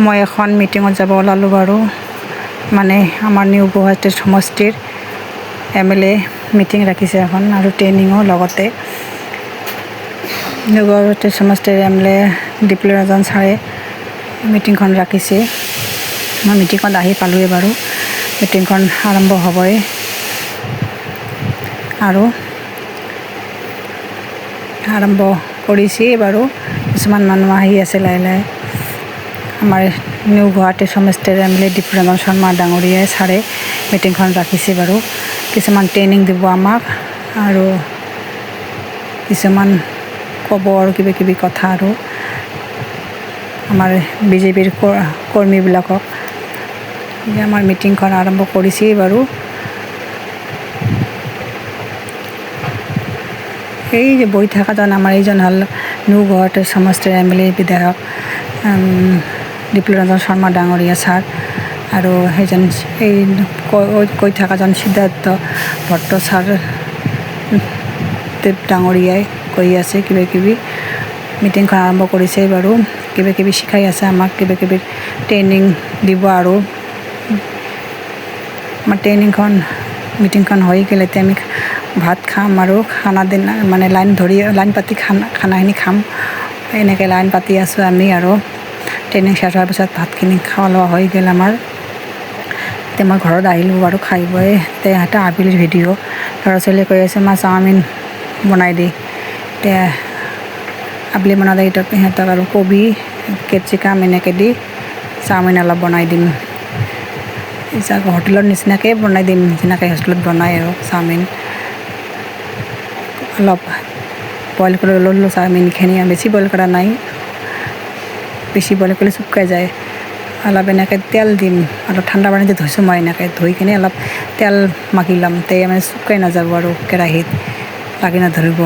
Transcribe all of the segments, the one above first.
মই এখন মিটিঙত যাব ওলালোঁ বাৰু। মানে আমাৰ নিউ গুৱাহাটী সমষ্টিৰ এমএলএ মিটিং ৰাখিছে এখন আৰু ট্ৰেইনিঙো লগতে। নিউ গুৱাহাটী সমষ্টিৰ এমএলএ দীপলু ৰঞ্জন ছাৰে মিটিংখন ৰাখিছে। মই মিটিঙত আহি পালোঁৱেই বাৰু। মিটিংখন আৰম্ভ হ'বই আৰু আৰম্ভ কৰিছেই বাৰু। কিছুমান মানুহ আহি আছে লাহে লাহে। আমাৰ নিউ গুৱাহাটী সমষ্টিৰ এমএলএ দীপৰঞ্জন শৰ্মা ডাঙৰীয়াই, ছাৰে মিটিংখন ৰাখিছে বাৰু। কিছুমান ট্ৰেইনিং দিব আমাক আৰু কিছুমান ক'ব আৰু কিবা কিবি কথা আৰু আমাৰ বিজেপিৰ কৰ্মীবিলাকক। আমাৰ মিটিংখন আৰম্ভ কৰিছেই বাৰু। এই যে বহি থকাজন আমাৰ এইজন হ'ল নিউ গুৱাহাটী সমষ্টিৰ এমএলএ বিধায়ক দীপলু ৰঞ্জন শৰ্মা ডাঙৰীয়া ছাৰ আৰু সেইজন এই কৈ থকাজন সিদ্ধাৰ্থ ভট্ট ছাৰ দেৱ ডাঙৰীয়াই কৈ আছে কিবা কিবি। মিটিংখন আৰম্ভ কৰিছে বাৰু। কিবা কিবি শিকাই আছে আমাক, কিবা কিবি ট্ৰেইনিং দিব। আৰু আমাৰ ট্ৰেইনিংখন, মিটিংখন হৈ গ'লে এতিয়া আমি ভাত খাম আৰু খানা দিনা মানে লাইন ধৰি, লাইন পাতি খানাখিনি খাম। এনেকৈ লাইন পাতি আছোঁ আমি। আৰু ট্ৰেইনিং শেষ হোৱাৰ পিছত ভাতখিনি খোৱা লোৱা হৈ গ'ল আমাৰ। এতিয়া মই ঘৰত আহিলোঁ বাৰু খাই বৈ। এতিয়া এটা আবেলিৰ ভিডিঅ'। ল'ৰা ছোৱালীয়ে কৈ আছে, "মা, চাওমিন বনাই দি।" এতিয়া আবেলি বনালে সিহঁতক আৰু কবি, কেপচিকাম এনেকৈ দি চাওমিন অলপ বনাই দিম। হোটেলৰ নিচিনাকৈ বনাই দিম, যেনেকৈ হোটেলত বনায় আৰু চাওমিন। অলপ বইল কৰি ল'লোঁ চাওমিনখিনি। বেছি বইল কৰা নাই, বেছি বইল কৰিলে চুপকাই যায়। অলপ এনেকৈ তেল দিম, অলপ ঠাণ্ডা পানীতে ধুইছোঁ মই। এনেকৈ ধুই কিনে অলপ তেল মাখি ল'ম, তে মানে চুপকাই নাযাব আৰু কেৰাহীত লাগি নধৰিব।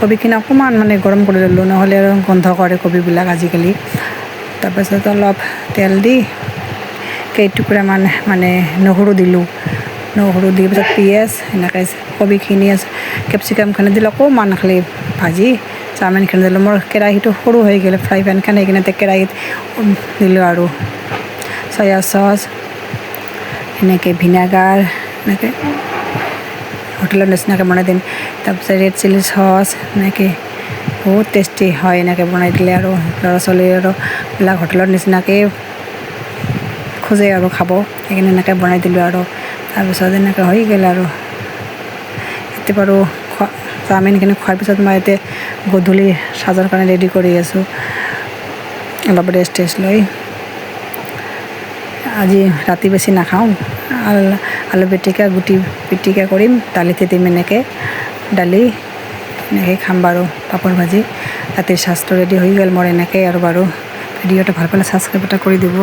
কবিখিনি অকণমান মানে গৰম কৰি ল'লোঁ, নহ'লে আৰু গোন্ধ কৰে কবিবিলাক আজিকালি। তাৰপাছত অলপ তেল দি কেইটুকুৰামান মানে নহৰু দিলোঁ। নহৰু দি পিছত পিঁয়াজ, এনেকৈ কবিখিনি, কেপচিকামখিনি দিলোঁ। অকণমান খালি ভাজি চাওমিনখিনি দিলোঁ। মোৰ কেৰাহীটো সৰু হৈ গ'ল, ফ্ৰাই পেনখন, সেইকাৰণে কেৰাহীত দিলোঁ। আৰু চয়া চচ, এনেকৈ ভিনেগাৰ, এনেকৈ হোটেলৰ নিচিনাকৈ বনাই দিম। তাৰপিছত ৰেড চিলি চচ, এনেকৈ বহুত টেষ্টি হয় এনেকৈ বনাই দিলে। আৰু ল'ৰা ছোৱালী আৰু বিলাক হোটেলৰ নিচিনাকৈ খোজে আৰু খাব, সেইকাৰণে এনেকৈ বনাই দিলোঁ। আৰু তাৰপিছত এনেকৈ হৈ গ'ল। আৰু এতিয়া বাৰু খোৱা চাওমিনখিনি খোৱাৰ পিছত মই এতিয়া গধূলি সাজৰ কাৰণে ৰেডি কৰি আছোঁ, অলপ ৰেষ্ট টেষ্ট লৈ। আজি ৰাতি বেছি নাখাওঁ। আলু পিটিকা, গুটি পিটিকা কৰিম, দালিতে দিম এনেকৈ, দালি এনেকৈ খাম বাৰু, পাপৰ ভাজি। ৰাতিৰ সাজটো ৰেডি হৈ গ'ল মোৰ এনেকৈ। আৰু বাৰু ভিডিঅ'টো ভাল পালে ছাবস্ক্ৰাইব এটা কৰি দিব।